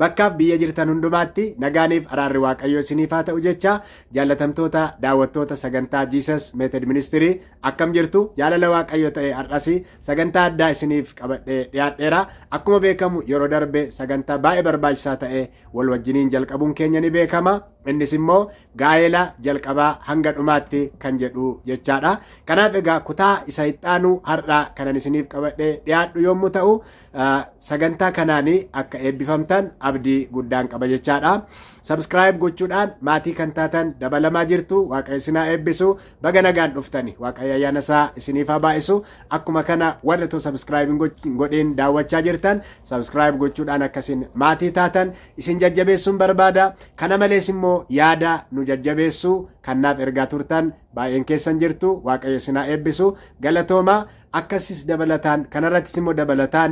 Bakkaaf biyya jirtan hundumaatti nagaaniif araarri Waaqayyoo isiniif haa ta'u jecha, jaallatamtoota daawwattoota sagantaa Jesus Method Ministry, akkam jirtu? Jaalala Waaqayyo ta'e har'as sagantaa addaa isiniif qabadhee dhiyaadheera. Akkuma beekamu, yeroo darbe sagantaa baay'ee barbaachisaa ta'e wal wajjiniin jalqabuun keenya ni beekama. Innis immoo gaa'ela jalqabaa hanga dhumaatti kan jedhu jechaadha. Kanaaf egaa kutaa isa ittaanu har'a kanan isiniif qabadhee dhiyaadhu yommuu ta'u, sagantaa kanaanii akka eebbifamtan abdii guddaan qaba jechaadha. Subscribe gochuudhaan maatii kan taatan dabalamaa jirtu, Waaqayyo isinaa eebbisu. Baga nagaan dhuftani, Waaqayyo ayyaana isaa isiniif haa baay'isu. Akkuma kana warra too subscribe hin godhin daawwachaa jirtan, subscribe gochuudhaan akkasin maatii taatan isin jajjabeessuun barbaada. Kana malees immoo yaada nu jajjabeessuu kannaaf ergaa turtan baay'een keessan jirtu, Waaqayyo isinaa eebbisu, galatooma. Akkasis dabalataan, kanarrattis immoo dabalataan,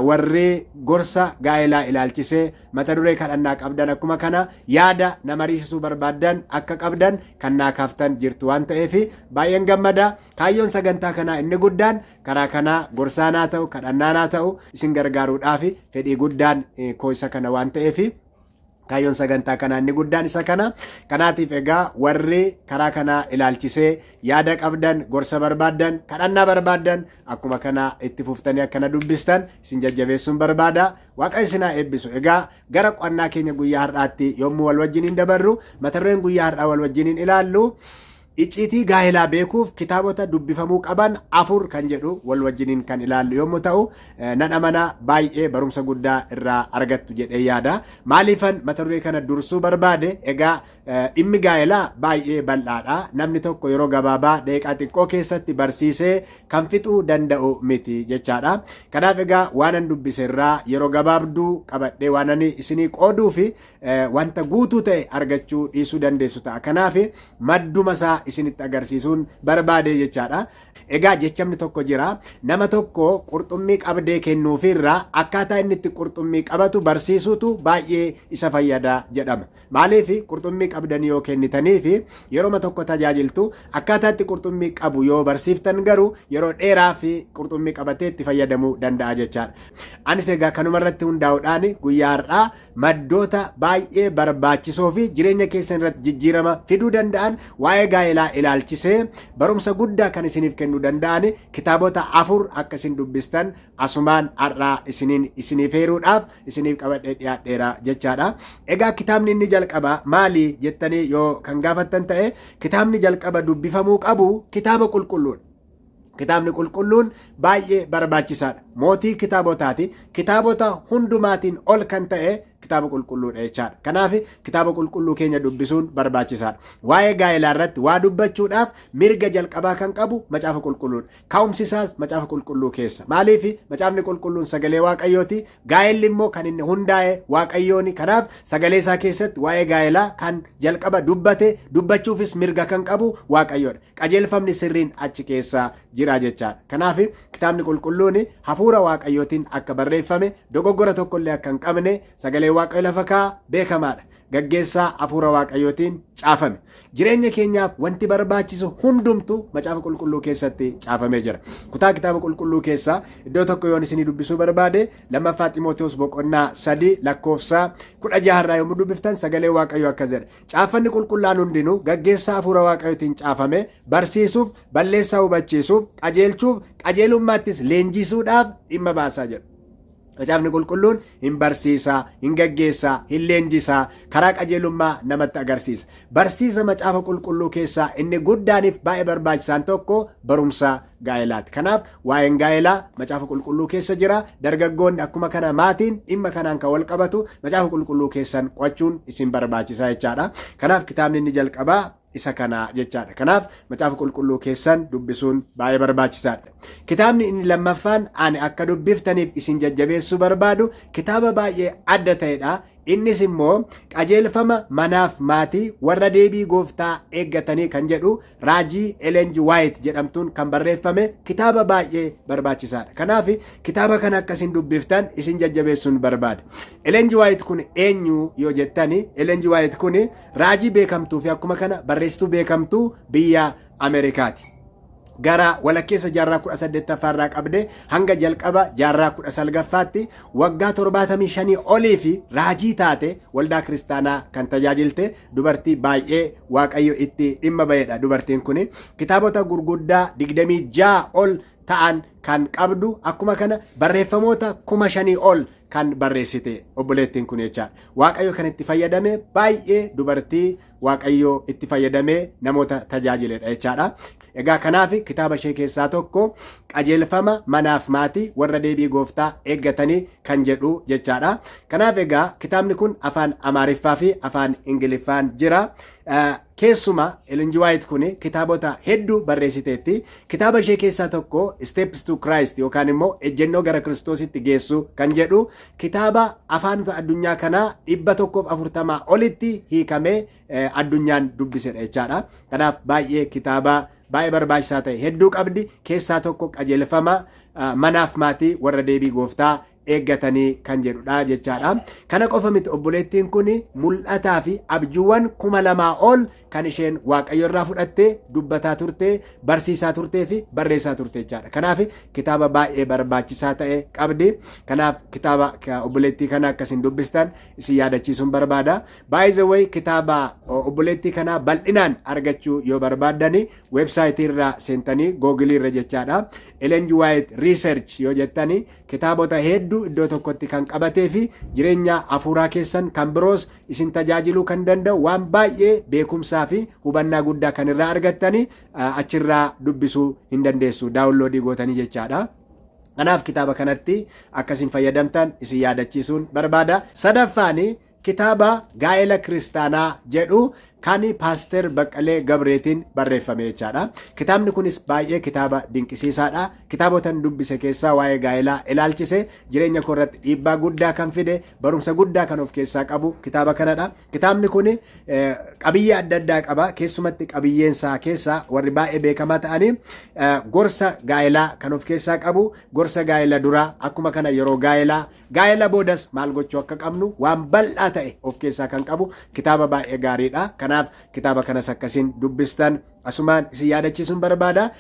warri gorsa gaa'elaa ilaalchisee mata duree kadhannaa qabdan, akkuma kana yaada nama mariisisuu barbaaddan akka qabdan kan naa kaaftan jirtu waan ta'eef baay'een gammada. Kaayyoon sagantaa kanaa inni guddaan karaa kanaa gorsaan haa ta'u, kadhannaan haa ta'u, isin gargaaruudhaaf fedhii guddaan koo isa kana waan ta'eef, kaayyoon sagantaa kanaa inni guddaan isa kana. Kanaatiif egaa warri karaa kanaa ilaalchisee yaada qabdan, gorsa barbaaddan, kadhannaa barbaaddan, akkuma kana itti fuftanii akkana dubbistan isin jajjabeessuun barbaada. Waaqa isinaa eebbisu. Egaa gara qo'annaa keenya guyyaa har'aatti yommuu wal wajjiniin dabarru, mata dureen guyyaa har'aa wal wajjiniin ilaallu "Icciitii gaa'elaa beekuuf kitaabota dubbifamuu qaban afur" kan jedhu wal wajjiniin kan ilaallu yommuu ta'u, nan amana baay'ee barumsa guddaa irraa argattu jedhee yaada. Maaliifan mata duree kana dursuu barbaade? Egaa dhimmi gaa'elaa baay'ee bal'aadha. Namni tokko yeroo gabaabaa daqiiqaa xiqqoo keessatti barsiisee kan fixuu danda'u miti jechaadha. Kanaaf egaa waanan dubbise irraa yeroo gabaabduu qabadhee waanan isinii qooduu fi wanta guutuu ta'e argachuu dhiisuu dandeessu ta'a. Kanaaf madduma isaa isinitti agarsiisuun barbaade jechaadha. Egaa jechamni tokko jira. Nama tokko qurxummii qabdee kennuufiirraa akkaataa inni itti qurxummii qabatu barsiisuutu baay'ee isa fayyada jedhama. Maaliif? Qurxummii qabdanii yoo kennitaniif yeroo tokko tajaajiltu, akkaataa itti qurxummii qabu yoo barsiiftan garuu yeroo dheeraa fi qurxummii qabatee itti fayyadamuu danda'a jechaadha. Anis egaa kanuma irratti hundaa'uudhaan guyyaa har'aa maddoota baay'ee barbaachisoo fi jireenya keessan irratti jijjiirama fiduu danda'an, waa'ee gaa'elaa ilaalchisee barumsa guddaa kan isiniif kennuu danda'an kitaabota afur akka isin dubbistan asumaan har'aa isiniin isiniif heeruudhaaf isiniif qabadhee dhiyaadheera jechaadha. Egaa kitaabni inni jalqaba maali jettanii yoo kan gaafattan ta'e, kitaabni jalqaba dubbifamuu qabu Kitaaba Qulqulluudha. Kitaabni Qulqulluun baay'ee barbaachisaadha. Mootii kitaabotaati. Kitaabota hundumaatiin ol kan ta'e Kitaaba Qulqulluudha jechaadha. Kanaaf Kitaaba Qulqulluu keenya dubbisuun barbaachisaadha. Waa'ee gaa'elaa irratti waa dubbachuudhaaf mirga jalqabaa kan qabu Macaafa Qulqulluudha. Ka'umsi isaas Macaafa Qulqulluu keessa. Maaliif? Macaafni Qulqulluun sagalee Waaqayyooti. Gaa'elli immoo kan inni hundaa'e Waaqayyooni. Kanaaf sagalee isaa keessatti waa'ee gaa'elaa kan jalqaba dubbate, dubbachuufis mirga kan qabu Waaqayyoodha. Qajeelfamni sirriin achi keessa jira jechaadha. Kanaaf Kitaabni Qulqulluun hafuura Waaqayyootiin akka barreeffame, dogoggora tokkollee akka hin qabne sagalee Waaqayyo lafa kaa beekamaadha. Gaggeessaa hafuura Waaqayyootiin caafame. Jireenya keenyaaf wanti barbaachisu hundumtu Macaafa Qulqulluu keessatti caafamee jira. Kutaa Kitaaba Qulqulluu keessaa iddoo tokko yoon isinii dubbisuu barbaade, Lammaffaa Ximooteos boqonnaa 3 lakkoofsa 16 irraa yommuu dubbiftan, sagalee Waaqayyoo akkas jedha. "Caaffanni qulqullaan hundinuu gaggeessaa hafuura Waaqayyootiin caafame, barsiisuuf, balleessaa hubachiisuuf, qajeelchuuf, qajeelummaattis leenjisuudhaaf dhimma baasaa" jedha. Macaafni Qulqulluun hin barsiisaa, hin gaggeessaa, hin leenjisaa, karaa qajeelummaa namatti agarsiisa. Barsiisa Macaafa Qulqulluu keessaa inni guddaaniif baay'ee barbaachisaan tokko barumsa gaa'elaati. Kanaaf waa'een gaa'elaa Macaafa Qulqulluu keessa jira. Dargaggoonni, akkuma kana maatiin, dhimma kanaan kan wal qabatu Macaafa Qulqulluu keessan qo'achuun isin barbaachisaa jechaadha. Kanaaf kitaabni inni jalqabaa isa kana jechaadha. Kanaaf Macaafa Qulqulluu keessan dubbisuun baay'ee barbaachisaadha. Kitaabni inni lammaffaan ani akka dubbiftaniif isin jajjabeessuu barbaadu kitaaba baay'ee adda ta'edha. Innis immoo "Qajeelfama Manaaf Maatii Warra Deebii Gooftaa Eeggatanii" kan jedhu, raajii Ellen G. White jedhamtuun kan barreeffame kitaaba baay'ee barbaachisaadha. Kanaaf kitaaba kana akka isin dubbiftan isin jajjabeessuun barbaada. Ellen G. White kun eenyu yoo jettani, Ellen G. White kun raajii beekamtuu fi akkuma kana barreessituu beekamtuu biyya Ameerikaati. Gara walakkeessa jaarraa 18ffaa irraa qabde hanga jalqaba jaarraa 19ffaatti waggaa 75 olii fi raajii taate waldaa kiristaanaa kan tajaajilte dubartii baay'ee Waaqayyo itti dhimma ba'edha. Dubartiin kun kitaabota gurguddaa 26 ol ta'an kan qabdu, akkuma kana barreeffamoota 5,000 ol kan barreessite obboleettiin kun jechaadha. Waaqayyo kan itti fayyadame, baay'ee dubartii Waaqayyo itti fayyadamee namoota tajaajiledha jechaadha. Egaa kanaaf kitaaba ishee keessaa tokko "Qajeelfama manaaf maatii warra deebii gooftaa eeggatanii" kan jedhu jechaadha. Kanaaf egaa kitaabni kun afaan Amaariffaa fi afaan Ingiliffaan jira. Keessuma Ellen G. White kun kitaabota hedduu barreessiteetti. Kitaaba ishee keessaa tokko "Steps to Christ" yookaan immoo "Ejjennoo gara Kiristoositti geessu" kan jedhu kitaaba afaanota addunyaa kanaa 140 olitti hiikamee addunyaan dubbisedha jechaadha. Kanaaf baay'ee kitaaba baay'ee barbaachisaa ta'e hedduu qabdi. Keessaa tokko "Qajeelfama manaaf maatii warra deebii gooftaa eeggatanii" kan jedhudha jechaadha. Kana qofa miti, obboleettiin kun mul'ataa fi abjuuwwan 2,000 ol kan isheen Waaqayyo irraa fudhattee dubbataa turte, barsiisaa turtee fi barreessaa turte jechaadha. Kanaaf kitaaba baay'ee barbaachisaa ta'e qabdi. Kanaaf kitaaba obboleettii kana akkasiin dubbistan isin yaadachiisuun barbaada. By the way, kitaaba obboleettii kanaa bal'inaan argachuu yoo barbaaddani, weebsaayitii irra seentanii, Googilii irra jechaadha. Ellen G. White Research yoo jettani, kitaabota hedduu iddoo tokkotti kan qabatee fi jireenya hafuuraa keessan kan biroos isin tajaajiluu kan danda'u, waan baay'ee beekumsaa fi hubannaa guddaa kan irraa argattani achirraa dubbisuu hin dandeessu, download gootanii jechaadha. Kanaaf kitaaba kanatti akkasiin fayyadamtan isin yaadachiisuun barbaada. Sadaffaani kitaaba "Gaa'ela Kiristaanaa" jedhu kan Paaster Baqqalee Gabreetiin barreeffame jechaadha. Kitaabni kunis baay'ee kitaaba dinqisiisaadha. Kitaabotan dubbise keessaa waa'ee gaa'elaa ilaalchise jireenya koo irratti dhiibbaa guddaa kan fide, barumsa guddaa kan of keessaa qabu kitaaba kanadha. Kitaabni kun qabiyyee adda addaa qaba. Keessumatti qabiyyeen isaa keessaa warri baay'ee beekamaa ta'anii gorsa gaa'elaa kan of keessaa qabu, gorsa gaa'ela duraa, akkuma kana yeroo gaa'elaa, gaa'ela boodas maal gochuu akka qabnu waan bal'aa ta'e of keessaa kan qabu kitaaba baay'ee gaariidha. Kanaaf kitaaba kanas akkasiin dubbistan asumaan isin yaadachiisuun barbaada.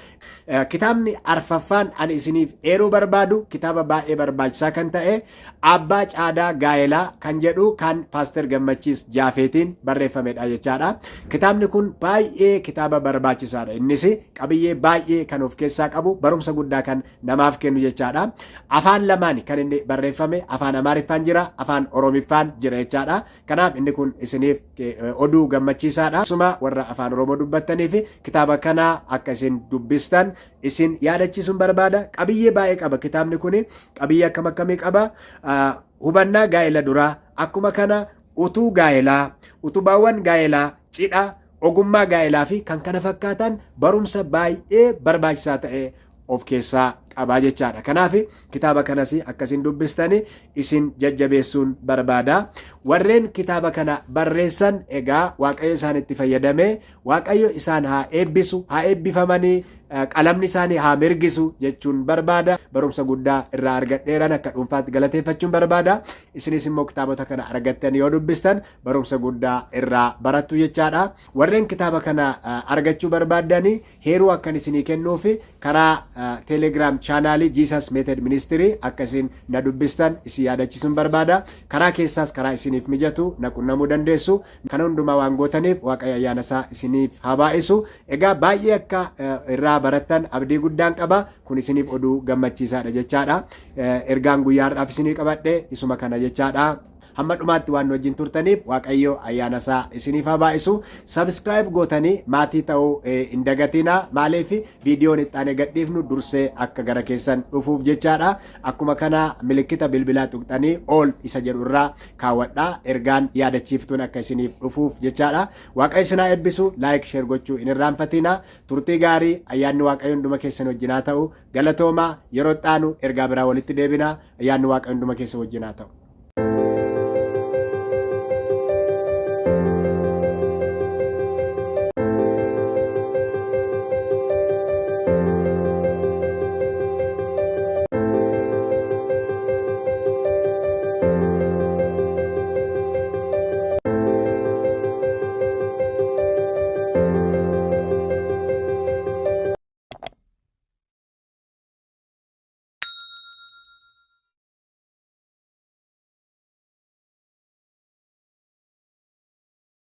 Kitaabni arfaffaan ani isiniif eeruu barbaadu kitaaba baay'ee barbaachisaa kan ta'e "Abbaa Caadaa Gaa'elaa" kan jedhu kan Paaster Gammachiis Jaafeetiin barreeffamedha jechaadha. Kitaabni kun baay'ee kitaaba barbaachisaadha. Innis qabiyyee baay'ee kan of keessaa qabu, barumsa guddaa kan namaaf kennu jechaadha. Afaan lamaan kan inni barreeffame, afaan Amaariffaan jira, afaan Oromiffaan jira jechaadha. Kanaaf inni kun isiniif oduu gammachiisaadha. Akkasuma warra afaan Oromoo dubbattaniif kitaaba kana akka isin dubbistan isin yaadachiisuun barbaada. Qabiyyee baay'ee qaba kitaabni kun. Qabiyyee akkam akkamii qaba? Hubannaa gaa'ela duraa, akkuma kana utuu gaa'elaa, utubaawwan gaa'elaa, cidha, ogummaa gaa'elaa fi kan kana fakkaatan barumsa baay'ee barbaachisaa ta'e of keessaa qabaa jechaadha. Kanaaf kitaaba kanas akkasiin dubbistani isin jajjabeessuun barbaada. Warreen kitaaba kana barreessan egaa Waaqayyo isaan itti fayyadame, Waaqayyo isaan haa eebbisu, haa eebbifamanii, qalamni isaanii haa mirgisu jechuun barbaada. Barumsa guddaa irraa argadheeran akka dhuunfaatti galateeffachuun barbaada. Isinis immoo kitaabota kana argattan yoo dubbistan barumsa guddaa irraa barattu jechaadha. Warreen kitaaba kana argachuu barbaaddanii heeruu akkan isinii kennuufi karaa Telegram channel Jesus Method Ministry akka isin na dubbistan isin yaadachiisuun barbaada. Karaa keessaas karaa isiniif mijatu na qunnamuu dandeessu. Kana hundumaa waan gootaniif Waaqayyo ayyaana isaa isiniif haa baay'isu. Egaa baay'ee akka irraa barattan abdii guddaan qaba. Kun isiniif oduu gammachiisaadha jechaadha. Ergaan guyyaa har'aaf isinii qabadhe isuma kana jechaadha. Hamma dhumaatti waan nu wajjin turtaniif Waaqayyo ayyaana isaa isiniif haa baay'isu. Subscribe gootanii maatii ta'uu hin dagatinaa. Maaliif? Viidiyoon itti aanee gadhiifnu dursee akka gara keessan dhufuuf jechaadha. Akkuma kana milikkita bilbilaa tuqxanii all isa jedhu irraa kaawwadhaa, ergaan yaadachiiftuun akka isiniif dhufuuf jechaadha. Waaqayyo isin haa eebbisu. Like, share gochuu hin irraanfatinaa. Turtii gaarii, ayyaanni Waaqayyo hunduma keessan wajjin haa ta'u. Galatoomaa, yeroo itti aanu ergaa biraa walitti deebinaa. Ayyaanni Waaqayyo hunduma keessan wajjin haa ta'u.